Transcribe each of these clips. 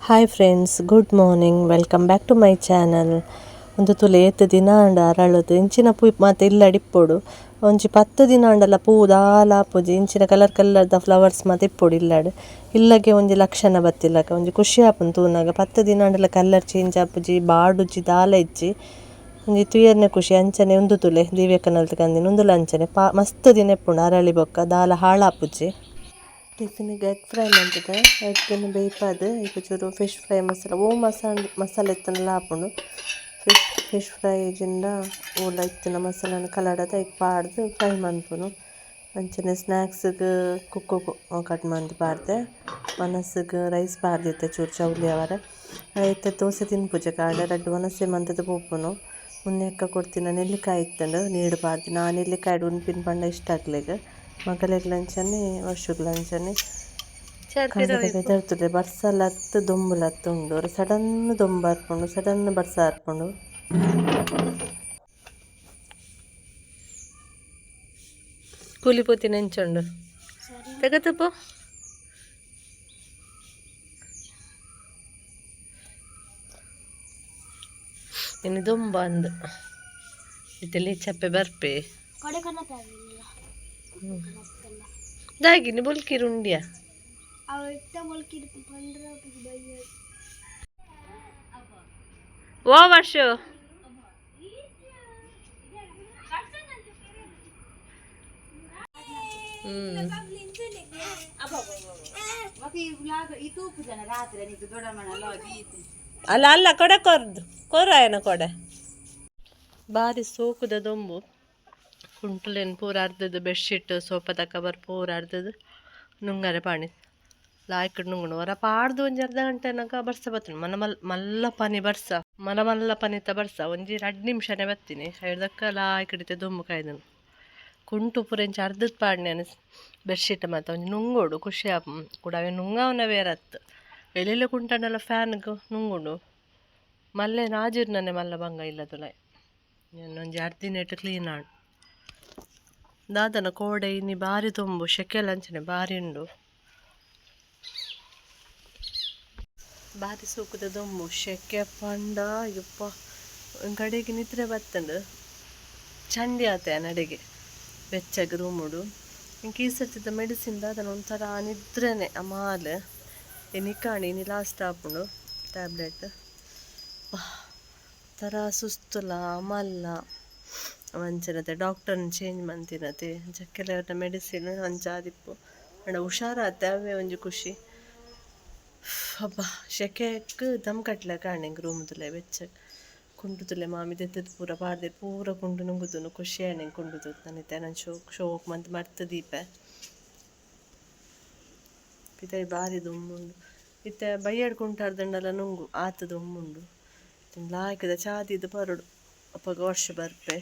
Hi friends, good morning, welcome back to my channel. ಉಂದು ತೂಲೆ ಏತ್ ದಿನ ಆಂಡ ಅರಳುದು ಇಂಚಿನ ಪೂ ಮಾತ ಇಲ್ಲಡ್ ಇಪ್ಪೊಡು. ಒಂಜಿ 10 ದಿನ ಆಂಡಲ ಪೂ ದಾಲ ಆಪುಜಿ. ಇಂಚಿನ ಕಲರ್ ಕಲರ್ ದ ಫ್ಲವರ್ಸ್ ಮಾತ ಇಪ್ಪೊಡು ಇಲ್ಲಡ್. ಇಲ್ಲಗೆ ಒಂಜಿ ಲಕ್ಷಣ ಬತ್ತಿಲಕ ಒಂಜಿ ಖುಷಿ ಆಪುಂಡು ತೂನಗ. 10 ದಿನ ಆಂಡಲ ಕಲರ್ ಚೇಂಜ್ ಆಪುಜಿ, ಬಾಡುಜಿ, ದಾಲ ಇಜ್ಜಿ. ಒಂಜಿ ತೂಯೆರ್ನೆ ಖುಷಿ. ಅಂಚನೆ ಉಂದು ತೂಲೆ ದಿವ್ಯಕನಲ್ತ್ ಕಂದಿನ ಉಂದುಲ ಅಂಚನೆ ಮಸ್ತ್ ದಿನ ಇಪ್ಪುಂಡು ಅರಳಿ ಬೊಕ್ಕ ದಾಲ ಹಾಳಾಪುಜಿ. ಟಿಫಿನ್ಗೆ ಎಗ್ ಫ್ರೈ ಮಂತುದು ಎಗ್ನ್ ಬೇಯಿಪಾದ್ ಐಕ್ ಚೂರು ಫಿಶ್ ಫ್ರೈ ಮಸಾಲ ಒವು ಮಸಾಲೆ ಇತ್ತುಂಡಲ ಆಪುಂಡು. ಫಿಶ್ ಫಿಶ್ ಫ್ರೈ ಇಜ್ಜಿಂಡ ಓಲ ಇತ್ತಿನ ಮಸಾಲೆನ್ ಕಲಡಾದ್ ಐಕ್ ಪಾಡ್ದ್ ಫ್ರೈ ಮನ್ಪುನು. ಅಂಚನೆ ಸ್ನಾಕ್ಸ್ಗ್ ಕುಕ್ಕು ಕಟ್ ಮಂತ್ ಪಾಡ್ದೆ. ವನಸ್ಗ್ ರೈಸ್ ಪಾಡ್ದಿತ್ತೆ ಚೂರು ಚೌಲಿ ಆವರೆ. ಇತ್ತೆ ದೋಸೆ ತಿನ್ಪುಜಿ ಕಾಂಡೆ ರಡ್ಡ್ ವನಸೆ ಮಂತುದು ಪೋಪುನು. ಮುನ್ನೆಕ್ಕ ಕೊರ್ತಿನ ನೆಲ್ಲಿಕಾಯಿ ಇತ್ತುಂಡು ನೀರು ಪಾಡ್ದಿನ ಆ ನೆಲ್ಲಿಕಾಯಿಡ್ ಉನ್ಪಿನ ಪಂಡ ಇಷ್ಟ ಅಕ್ಲೆಗ್. ಮಗಲೆಗ್ಲ ಅಂಚನೆ ವರ್ಷಗ್ಲ ಅಂಚನೆ. ಕಾಂಡೆದ ವೆದರ್ ತೂಲೆ ಬರ್ಸಲತ್ತ್ ದೊಂಬುಲತ್ತ್ ಉಂಡು. ಸಡನ್ ದೊಂಬು ಬರ್ಪುಂಡು ಸಡನ್ ಬರ್ಸ ಬರ್ಪುಂಡು. ಕೂಲಿ ಪೋತಿನ ಎಂಚ ಉಂಡು ತೆಗತುಪೋ. ಇನ್ನು ದೊಂಬ ಅಂದ್ ಇತ್ತಲ್ಲಿ ಚಪ್ಪೆ ಬರ್ಪೆ. ದಾಗಿನ ಬೊಲ್ಕಿರು ಉಂಡಿಯಾ. ವಾ ವರ್ಷ ಅಲ್ಲ ಅಲ್ಲ ಕೊಡೆ ಕೊರ್ದು ಕೊರಾಯನ ಕೊಡೆ. ಬಾರಿ ಸೋಕುದ ದೊಂಬು. ಕುಂಟುಲೆನ್ ಪೂರ ಅರ್ದದು ಬೆಡ್ಶೀಟ್ ಸೋಪದ ಕವರ್ ಪೂರ ಅರ್ದದು ನುಂಗರೆ ಪಾಣಿ ಲಾಯ್ಕ್ ನುಂಗುಂಡು. ಹೊರ ಪಾಡ್ದು ಒಂಜಿ ಅರ್ಧ ಗಂಟೆ ನಕ ಬರ್ಸ ಬತ್ತುಂಡು. ಮನ ಮಲ್ ಮಲ್ಲ ಪನಿ ಬರ್ಸ, ಮನ ಮಲ್ಲ ಪನಿತ ಬರ್ಸ ಒಂಜಿ 2 ನಿಮಿಷನೇ ಬತ್ತೀನಿ. ಐಡ್ದಕ್ಕ ಲಾಯ್ಕ್ ಇಡಿತೆ ದೊಂಬು ಕಾಯ್ದನು. ಕುಂಟು ಪೂರ ಇಂಚ ಅರ್ಧದ ಪಾಡ್ನೆ ಬೆಡ್ಶೀಟ್ ಮಾತ ಒಂಜಿ ನುಂಗೋಡು ಖುಷಿ ಆಪ್ ಕೂಡ ಅವೆ ನುಂಗಾವನ ಬೇರತ್ತು. ಎಲ್ಲೆಲ್ಲ ಕುಂಟಂಡಲ ಫ್ಯಾನ್ಗ್ ನುಂಗುಂಡು. ಮಲ್ಲೆ ನಾಜಿರ್ನನೆ ಮಲ್ಲ ಬಂಗ ಇಲ್ಲ ತುಲಾಯ್. ಒಂಜಿ ಅರ್ದಿನೆಟ್ ಕ್ಲೀನ್ ಆಂಡ್. ದಾದನ ಕೋಡೆ ಇನಿ ಬಾರಿ ದೊಂಬು, ಶೆಕೆಲ ಅಂಚನೆ ಬಾರಿ ಉಂಡು. ಬಾರಿ ಸೂಕುದ ದೊಂಬು, ಶೆಕೆ ಪಂಡ ಯಪ್ಪ ಕಡೆಗೆ ನಿದ್ರೆ ಬತ್ತಂಡು. ಚಂಡಿ ಆತೆ ನಡೆಗೆ ಬೆಚ್ಚಗ್ ರೂಮುಡು. ಇಂಕ್ ಈ ಸರ್ತಿದ ಮೆಡಿಸಿನ್ ದಾದನ ಒಂಥರ ನಿದ್ರೆನೆ ಅಮಾಲ್. ಇನಿ ಇನಿ ಲಾಸ್ಟ್ ಆಪುಂಡು ಟ್ಯಾಬ್ಲೆಟ್. ಥರ ಸುಸ್ತುಲ ಅಮಲ್ಲ ಅಂಚನತೆ ಡಾಕ್ಟರ್ನ ಚೇಂಜ್ ಮಂತಿನತೆ ಅಂಚ ಕೆಲವರ ಮೆಡಿಸಿನ್ ಅಂಚ ಆದಿಪ್ಪು. ಆಂಡ ಹುಷಾರಾತೆ ಅವೇ ಒಂಜಿ ಖುಷಿ. ಅಬ್ಬಾ ಶೆಕೆಕ್ ದಮ್ ಕಟ್ಲೆ ಆಂಡ್ ರೂಮ್ ತುಲೆ ಬೆಚ್ಚಗ್. ಕುಂಟು ತುಲೆ ಮಾಮಿ ದೆತ್ತದ್ ಪೂರ ಪಾಡ್ದೆ ಪೂರ ಕುಂಟು ನುಂಗುದುನು. ಖುಷಿ ಆಂಡ್ ಎಂಕ್ ಕುಂಟು ತೂದು. ನನಿತೆ ನನ್ ಶೋಕ್ ಶೋಕ್ ಮಂತ್ ಮರ್ತ್ ದೀಪೆ. ಪಿದಾಯಿ ಬಾರಿ ದೊಂಬುಂಡು. ಇತ್ತೆ ಬಯ್ಯಡ್ ಕುಂಟಾರ್ದಂಡಲ ನುಂಗು ಆತ್ ದೊಂಬುಂಡು. ಲಾಯ್ಕದ ಚಾದಿದ್ ಪರೊಡು ಅಪಗ ವರ್ಷ ಬರ್ಪೆ.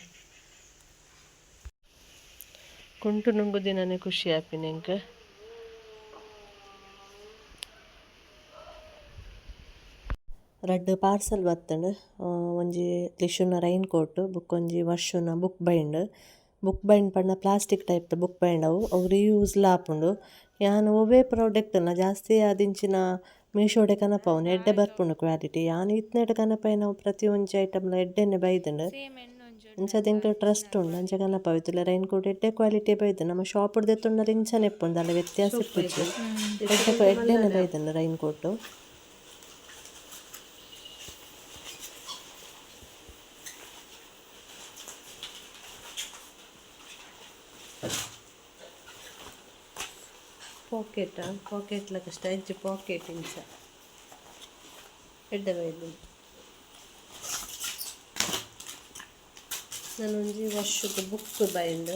ಕುಂಟು ನುಂಗುದಿನನೆ ಖುಷಿ ಆಪಿನ ಎಂಕ್. ರಡ್ಡ್ ಪಾರ್ಸೆಲ್ ಬತ್ತುಂಡು. ಒಂಜಿ ಲಿಶುನ ರೈನ್ ಕೋಟ್ ಬೊಕೊಂಜಿ ವರ್ಷುನ ಬುಕ್ ಬೈಂಡ್. ಬುಕ್ ಬೈಂಡ್ ಪಂಡ ಪ್ಲಾಸ್ಟಿಕ್ ಟೈಪ್ ದ ಬುಕ್ ಬೈಂಡ್ ಅವು. ಅವು ರೀಯೂಸ್ ಲ ಆಪುಂಡು. ಯಾನ್ ಒವ್ವೇ ಪ್ರಾಡಕ್ಟ್ ಲ ಜಾಸ್ತಿ ಆದಿಂಚಿನ ಮೀಶೋಡೆ ಕನಪವುನು ಎಡ್ಡೆ ಬರ್ಪುಂಡು ಕ್ವಾಲಿಟಿ. ಯಾನ್ ಇತ್ನೆಟ್ ಕನಪಾಯಿನವು ಪ್ರತಿ ಒಂಜಿ ಐಟಮ್ ಲ ಎಡ್ಡೆನೆ ಬೈದುಂಡು. ಅಂಚಾದ್ ಎಂಕ್ ಟ್ರಸ್ಟ್ ಉಂಡು ಅಂಚ ಕನಪವು. ಇತ್ತುಲ ರೈನ್ ಕೋಟ್ ಎಡ್ಡೆ ಕ್ವಾಲಿಟಿ ಬೈದುಂಡು. ನಮ ಶಾಪ್ ಡ್ ದೆತ್ತೊಂಡಲ ಇಂಚನೆ ಇಪ್ಪುಂಡು ದಾಲ ವ್ಯತ್ಯಾಸ ಇಪ್ಪುಜಿ. ಎಡ್ಡೆ ಎಡ್ಡೆನೆ ಬೈದುಂಡು ರೈನ್ ಕೋಟ್. ಪಾಕೆಟ್ ಪಾಕೆಟ್ ಲಕ ಸ್ಟೈಜ್ ಪಾಕೆಟ್ ಇಂಚ ಎಡ್ಡೆ ಬೈದುಂಡು. ನನೊಂಜಿ ವರ್ಷದ ಬುಕ್ ಬೈಂಡ್.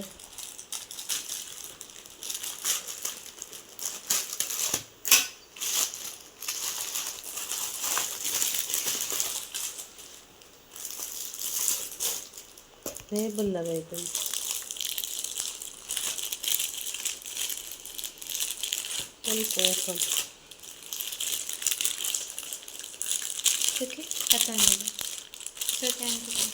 ಲೇಬಲ್ ಲ ಬೈದುಂಡು. ಸ್ವಲ್ಪ ಓಪನ್. Okay, thank you.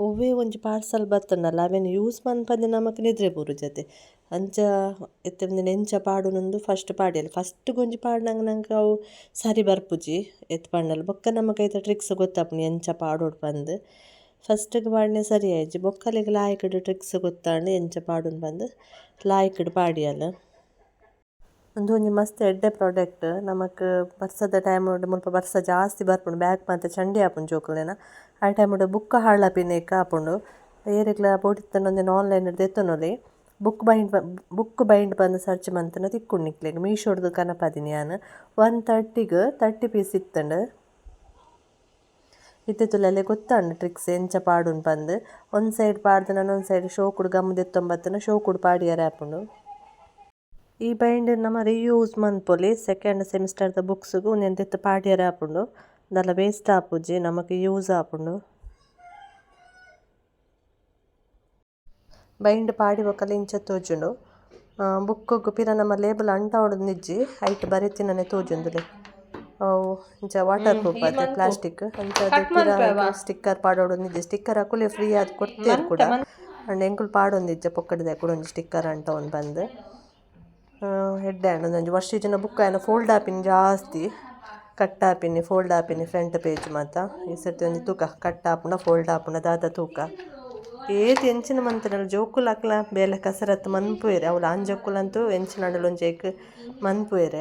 ಒವ್ವೇ ಒಂಜಿ ಪಾರ್ಸಲ್ ಬತ್ತುಂಡಲ ಅವೆನ್ ಯೂಸ್ ಮನ್ಪಂದೆ ನಮಕ್ ನಿದ್ರೆ ಬೂರುಜತೆ. ಅಂಚ ಇತ್ತೆ ಉಂದೆನ್ ಎಂಚ ಪಾಡುನಂದು ಫಸ್ಟ್ ಪಾಡ್ಯಲ್ ಫಸ್ಟ್ ಒಂಜಿ ಪಾಡ್ನಗ ನಂಕ್ ಅವು ಸರಿ ಬರ್ಪುಜಿ ಏತ್ ಪಂಡಲ. ಬೊಕ್ಕ ನಮಕ್ ಐತ ಟ್ರಿಕ್ಸ್ ಗೊತ್ತಾಪುಂಡು ಎಂಚ ಪಾಡೊಡು ಪಂದ್. ಫಸ್ಟ್ ಪಾಡ್ನೆ ಸರಿ ಆಯಿಜಿ ಬೊಕ್ಕಲೆಗ್ ಲಾಯ್ಕ್ಡ್ ಟ್ರಿಕ್ಸ್ ಗೊತ್ತಾಂಡ್ ಎಂಚ ಪಾಡುನು ಪಂದ್ ಲಾಯ್ಕ್ಡ್ ಪಾಡ್ಯಲ್. ಉಂದು ಒಂಜಿ ಮಸ್ತ್ ಎಡ್ಡೆ ಪ್ರಾಡಕ್ಟ್. ನಮಕ್ ಬರ್ಸದ ಟೈಮ್ ಮುಲ್ಪ ಬರ್ಸ ಜಾಸ್ತಿ ಬರ್ಪುಂಡು, ಬ್ಯಾಗ್ ಮಾತ ಚಂಡಿ ಆಪುಂಡು ಜೋಕುಲೆನ. ಆ ಟೈಮ್ ಬುಕ್ ಹಾಳಾಪಿನೇಕ ಆಪುಂಡು. ಏರೆಗ್ಲ ಬೋಡಿತ್ತುಂಡ ಉಂದೆನ್ ಆನ್ಲೈನ್ ದೆತೊನೊಲಿ. ಬುಕ್ ಬೈಂಡ್ ಬುಕ್ ಬೈಂಡ್ ಪಂದ್ ಸರ್ಚ್ ಮಂತ್ಂಡ ತಿಕ್ಕುಂಡು ನಿಕ್ಲೆಗ್. ಮೀಶೋಡ್ದು ಕನಪಾದಿನಿ ಯಾನ್. 130ಗ್ 30 ಪೀಸ್ ಇತ್ತುಂಡು. ಇತ್ತೆ ತುಲೆಲೆ ಗೊತ್ತಾಂಡ್ ಟ್ರಿಕ್ಸ್ ಎಂಚ ಪಾಡುನು ಪಂದ್. ಒಂಜಿ ಸೈಡ್ ಪಾಡ್ದ್ ನನೊಂಜಿ ಸೈಡ್ ಶೋಕುಡು ಗಮ್ ದೆತ್ತೊಂಬತ್ತುಂಡ ಶೋಕುಡು ಪಾಡಿಯೆರೆ ಆಪುಂಡು. ಈ ಬೈಂಡ್ ನಮ ರೀಯೂಸ್ ಮನ್ಪೊಲಿ. ಸೆಕೆಂಡ್ ಸೆಮಿಸ್ಟರ್ ದ ಬುಕ್ಸ್ ಗು ಉಂದೆನ್ ದೆತ್ತ್ ಪಾಡಿಯೆರೆ ಆಪುಂಡು. ದಾಲ ವೇಸ್ಟ್ ಆಪುಜಿ ನಮಕ್ ಯೂಸ್ ಆಪುಂಡು. ಬೈಂಡ್ ಪಾಡಿ ಬೊಕ್ಕಲ ಇಂಚ ತೋಜುಂಡು. ಬುಕ್ ಗು ಪಿರ ನಮ ಲೇಬಲ್ ಅಂಟಾವೊಡೊಂದಿಜ್ಜಿ ಐಟ್ ಬರೆತಿನನೆ ತೋಜುಂಡುಲೆ. ಅವು ಇಂಚ ವಾಟರ್ ಪ್ರೂಫ್ ಅತೆ ಪ್ಲಾಸ್ಟಿಕ್ ಅಂಚಾದ್ ಪಿರ ಸ್ಟಿಕ್ಕರ್ ಪಾಡೊಡೊಂದಿಜ್ಜಿ. ಸ್ಟಿಕ್ಕರ್ ಅಕುಲೆ ಫ್ರೀ ಆದ್ ಕೊರ್ತೆರ್ ಕೂಡ. ಆಂಡ ಎಂಕುಲು ಪಾಡೊಂದಿಜ್ಜ ಪೊಕ್ಕಡೆ ಕುಡ ಒಂಜಿ ಸ್ಟಿಕ್ಕರ್ ಅಂಟವೊಂದು ಪಂದ್. ಎಡ್ಡೆ ಆಂಡ್ ಉಂದೊಂಜಿ ವರ್ಷ ಇಜ್ಜಿಂಡ ಬುಕ್ ಆಯಿನ ಫೋಲ್ಡ್ ಆಪಿನ ಜಾಸ್ತಿ ಕಟ್ ಆಪಿನಿ ಫೋಲ್ಡ್ ಆಪಿನಿ ಫ್ರಂಟ್ ಪೇಜ್ ಮಾತ. ಈ ಸರ್ತಿ ಒಂಜಿ ತೂಕ ಕಟ್ ಆಪುಂಡ ಫೋಲ್ಡ್ ಆಪುಂಡ ದಾದ ತೂಕ. ಏತ್ ಎಂಚಿನ ಮಂತುಂಡಲ ಜೋಕುಲು ಅಕ್ಲ ಬೇಲೆ ಕಸರತ್ತು ಮನ್ಪುವೆರ್ ಅವ್ಲು ಆಂಜೋಕುಲಂತೂ ಎಂಚಿನ ಒಂಜಿ ಐಕ್ ಮನ್ಪುವೆರ್.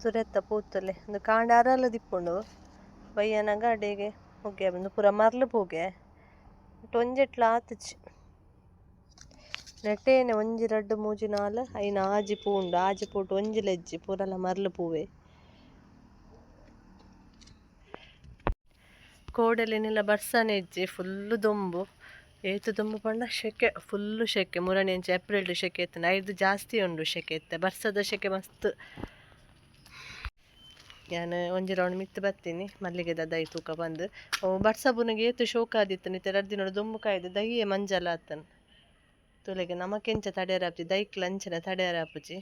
ಸುರೆತ್ತ ಪೂತುಲೆ ಉಂದು ಕಾಂಡೆ ಅರಲ್ ದಿಪ್ಪುಂಡು ಬಯ್ಯನಗ ಅಡೆಗೆ ಮುಗ್ಗೆ ಉಂದು ಪೂರ ಮರ್ಲ್ ಪೂಗೆ ಒಂಜೆಟ್ಲ ಆತುಜಿ. ನೆಟೇನೆ 1 2 3 4 5 6 ಪೂ ಉಂಡು. 6 ಪೂಟು ಒಂಜಿ ಲೆಜ್ಜಿ ಪೂರಲ ಮರ್ಲ್ ಪೂವೆ. ಕೋಡೆಲೆನೆಲ್ಲ ಬರ್ಸನೆ ಇಜ್ಜಿ ಫುಲ್ಲು ದೊಂಬು. ಏತ್ ದೊಂಬು ಪಂಡ ಶೆಕೆ ಫುಲ್ಲು ಶೆಕೆ. ಮುರಣಿ ಅಂಚ ಏಪ್ರಿಲ್ ಶೆಕೆ ಇತ್ತುಂಡು ಐದು ಜಾಸ್ತಿ ಉಂಡು ಶೆಕೆ ಇತ್ತೆ. ಬರ್ಸದ ಶೆಕೆ ಮಸ್ತ್. ಯಾನ್ ಒಂಜಿ ರೌಂಡ್ ಮಿತ್ತ್ ಬತ್ತೀನಿ ಮಲ್ಲಿಗೆದ ದೈ ತೂಕ ಪಂದ್. ಅವು ಬರ್ಸ ಬುನಗ ಏತ್ ಶೋಕ ಆದಿತ್ತುಂಡು ಇತ್ತೆ ರಡ್ಡ್ ದಿನೊಡು ದೊಂಬು ಕಾಯ್ದು ದೈಯೆ ಮಂಜಲ್ ಆತುಂಡು. ತೂಲೆಗೆ ನಮಕೆಂಚ ತಡೆಯರ ಆಪುಜಿ ದೈಕ್ಲ ಅಂಚನೆ ತಡೆಯರ ಆಪುಜಿ.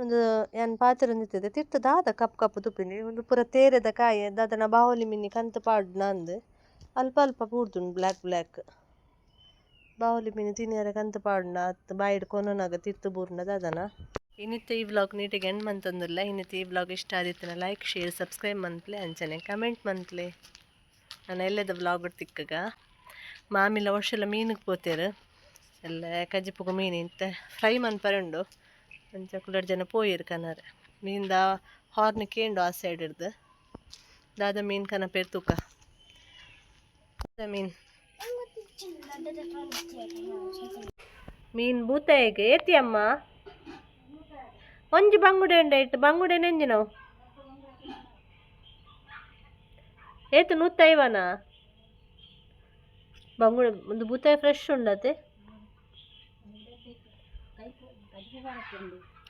ಉಂದು ಯಾನ್ ಪಾತೆರೊಂದಿತ್ತಿದೆ ತಿರ್ತ್ ದಾದ ಕಪ್ಪು ಕಪ್ಪು ತೂಪಿನಿ ಉಂದು ಪೂರ ತೇರೆದ ಕಾಯಿ ದಾದನ ಬಾವಲಿ ಮಿನಿ ಕಂತ್ ಪಾಡ್ನ ಅಂದ್ ಅಲ್ಪ ಅಲ್ಪ ಬೂರ್ದುಂಡು ಬ್ಲ್ಯಾಕ್ ಬ್ಲ್ಯಾಕ್. ಬಾವಲಿ ಮಿನಿ ತಿನಿಯರೆ ಕಂತ್ ಪಾಡ್ನ ಅತ್ತ್ ಬಾಯಿಡ್ ಕೊನೊನಗ ತಿರ್ತ್ ಬೂರ್ಂಡ ದಾದನ. ಇನಿತ್ತ ಈ ವ್ಲಾಗ್ ನೀಟಿಗೆ ಎಂಡ್ ಮಂತೊಂದುಲ್ಲ. ಇನಿತ್ತ ಈ ವ್ಲಾಗ್ ಇಷ್ಟ ಆದಿತ್ತಿನ like share subscribe ಮನ್ಪುಲೆ ಅಂಚನೆ ಕಮೆಂಟ್ ಮನ್ಪುಲೆ. ನನ ಎಲ್ಲದ ವ್ಲಾಗ್ ತಿಕ್ಕಗ. ಮಾಮಿಲ ವರ್ಷಲ ಮೀನುಗ್ ಪೋತೆರ್ ಎಲ್ಲ ಕಜಿಪುಗು ಮೀನು ಇತ್ತೆ ಫ್ರೈ ಮನ್ಪರೆ ಉಂಡು. ಅಂಚ ಕುಲಡ್ ಜನ ಪೋಯೆರ್ ಕನರೆ ಮೀನ್ದ ಹಾರ್ನ್ ಕೇಂಡು ಆ ಸೈಡ್ ಇರ್ದ್ ದಾದ ಮೀನ್ ಕನಪೇರ್ ತೂಕ. ಮೀನ್ ಮೀನ್ ಬೂತಾಯಿಗೆ ಏತಿ ಅಮ್ಮ ಒಂಜಿ ಬಂಗುಡೆ ಉಂಡೆ ಇಟ್ಟು ಬಂಗುಡೆ ನೆಂಜಿನವು ಏತು 150 ಬಂಗುಡೆ ಒಂದು ಬೂತಾಯಿ ಫ್ರೆಶ್ ಉಂಡತೆ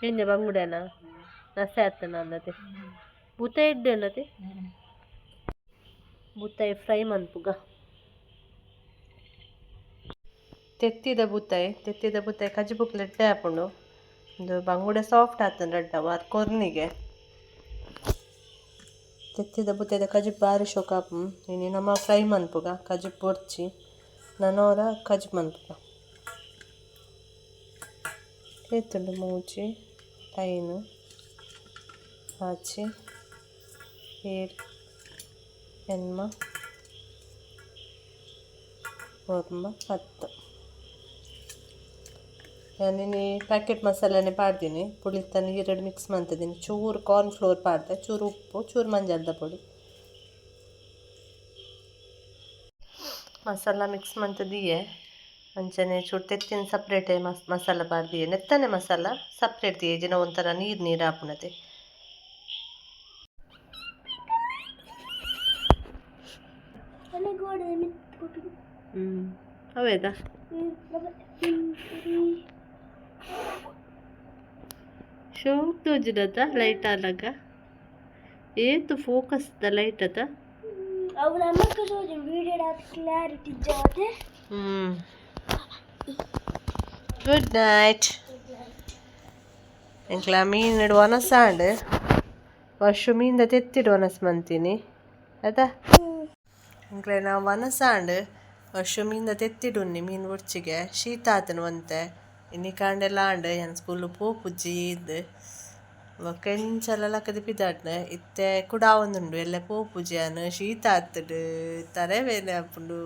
ಎಂಜ ಬಂಗುಡೆನಾ ನಸೆ ಆತನ ಅಂದತೆ ಬೂತಾಯಿ ಎಡ್ಡೆ ಉಂಡತೆ ಬೂತಾಯಿ ಫ್ರೈ ಮನ್ಪುಗ. ತೆತ್ತಿದ ಬೂತಾಯಿ ತೆತ್ತಿದ ಬೂತಾಯಿ ಕಜಿಪುಗ್ ಎಡ್ಡೆ ಆಪುಂಡು. ಉಂದು ಬಂಗುಡೆ ಸಾಫ್ಟ್ ಆತುಂಡು ರಡ್ಡ್ ಅವು ಕೊರ್ನಿಗೆ. ತೆತ್ತಿದ ಬೂತಾಯಿದ ಕಜಿಪು ಬಾರಿ ಶೋಕ ಆಪುಂಡು. ಇನಿ ನಮ ಫ್ರೈ ಮನ್ಪುಗ ಕಜಿಪು ಬೊರ್ಚಿ ನನೊರ ಕಜಿಪು ಮನ್ಪುಗ. ಏತುಂಡು 3 5 6 7 8 9 10. ಯಾನಿನಿ ಪ್ಯಾಕೆಟ್ ಮಸಾಲೆನೆ ಪಾಡ್ದೀನಿ. ಪುಳಿತ ನೀರೆಡ್ ಮಿಕ್ಸ್ ಮಂತಿದ್ದೀನಿ. ಚೂರು ಕಾರ್ನ್ ಫ್ಲೋರ್ ಪಾಡ್ದೆ, ಚೂರು ಉಪ್ಪು, ಚೂರು ಮಂಜಲ್ದ ಪೊಡಿ. ಮಸಾಲ ಮಿಕ್ಸ್ ಮಂತುದಿಯೆ. ಅಂಚನೆ ಚೂರು ತೆತ್ತಿನ ಸಪ್ರೇಟ್ ಮಸಾಲ ಪಾಡ್ದಿಯೆ. ನೆತ್ತನೆ ಮಸಾಲ ಸಪ್ರೇಟ್ ದಿಯೆ ಜಿನ ಒಂಥರ ನೀರು ನೀರು ಆಪುನತೆ. ಅವೇದ ಶೋಕ್ ತೋಜುಡತ ಲೈಟ್ ಆನಗ ಏತ್ focus the light ಅತ. ಅವು ನಮಕ್ ತೋಜುಂಡು ವಿಡಿಯೋ ಕ್ಲಾರಿಟಿ ಜಾತೆ. Good night. ಎಂಕ್ಲ ಮೀನ್ ವನಸಾಂಡ್ ವರ್ಷ ಮೀನ್ದ ತೆತ್ತಿಡ್ ವನಸ್ ಮಂತೀನಿ. ಅತಾ. ಎಂಕ್ಲೆನ ವನಸಾಂಡ್ ವರ್ಷ ಮೀನ್ದ ತೆತ್ತಿಡುನ್ನಿ ಮೀನ್ ಬೊರ್ಚಿಗೆ ಶೀತ ಆತನ ಒಂತೆ ಇನಿ ಕಾಂಡೆಲ ಆಂಡ್ ಯಾನ್ ಸ್ಕೂಲ್ ಪೋಪುಜಿ ಇಂದ್ ಬೊಕ ಎಂಚಲ ಲಕುದು ಪಿದಾಡ್ನೆ ಇತ್ತೆ ಕುಡ ಆವೊಂದುಂಡು ಎಲ್ಲೆ ಪೋಪುಜಿ ಯಾನ್ ಶೀತ ಆತುಂಡು ತಲೆ ಬೇನೆ ಆಪುಂಡು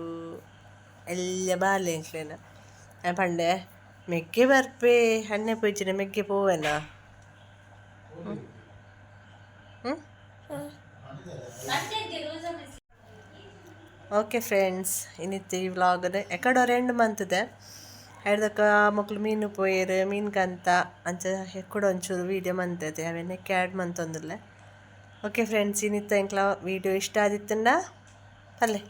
ಎಲ್ಯ ಬಾಲೆ ಎಂಕ್ಲೆನ ಯಾನ್ ಪಂಡೆ ಮೆಗ್ಗೆ ಬರ್ಪೆ ಅಣ್ಣೆ ಪೋಯಿಜಿಡ ಮೆಗ್ಗೆ ಪೋವೆನಾ. ಓಕೆ ಫ್ರೆಂಡ್ಸ್, ಇನ್ನಿತ್ತೆ ಈ ವ್ಲಾಗ್ ಎಕಡೋ 2 ಮಂತ್‌ದೆ ಐಡ್ದಕ್ಕ ಮೊಕ್ಲು ಮೀನು ಪೋಯೆರ್ ಮೀನ್ ಕಂತ ಅಂಚ ಎಕ್ಕಡ ಒಂಚೂರು ವೀಡಿಯೋ ಮಂತದೆ ಅವೆನ್ ನೆಕ್ಕೆ ಆ್ಯಡ್ ಮಂತೊಂದುಲ್ಲೆ. ಓಕೆ ಫ್ರೆಂಡ್ಸ್, ಇನ್ನಿತ್ತ ಎಂಕ್ಲ ವೀಡಿಯೋ ಇಷ್ಟ ಆದಿತ್ತುಂಡ ಪಲ್ಲೆ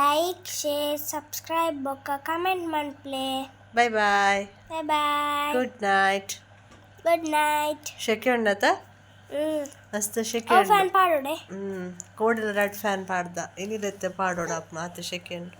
ಲೈಕ್, ಶೇರ್, ಸಬ್ಸ್ಕ್ರೈಬ್ ಬೊಕ್ಕ comment ಮನ್ಪ್ಲೆ. Bye bye. Bye bye. Good night. Good night. ಶೆಕೆ ಉಂಡತ? ಮಸ್ತ್ ಶೆಕೆ. ಅವು ಫ್ಯಾನ್ ಪಾಡೋಡೆ. ಕೋಡಿಲ ರಡ್ ಫ್ಯಾನ್ ಪಾಡ್ದ ಇನಿಲೆತ್ತೆ ಪಾಡೋಡ ಮಾತ ಶೆಕೆ ಉಂಡು.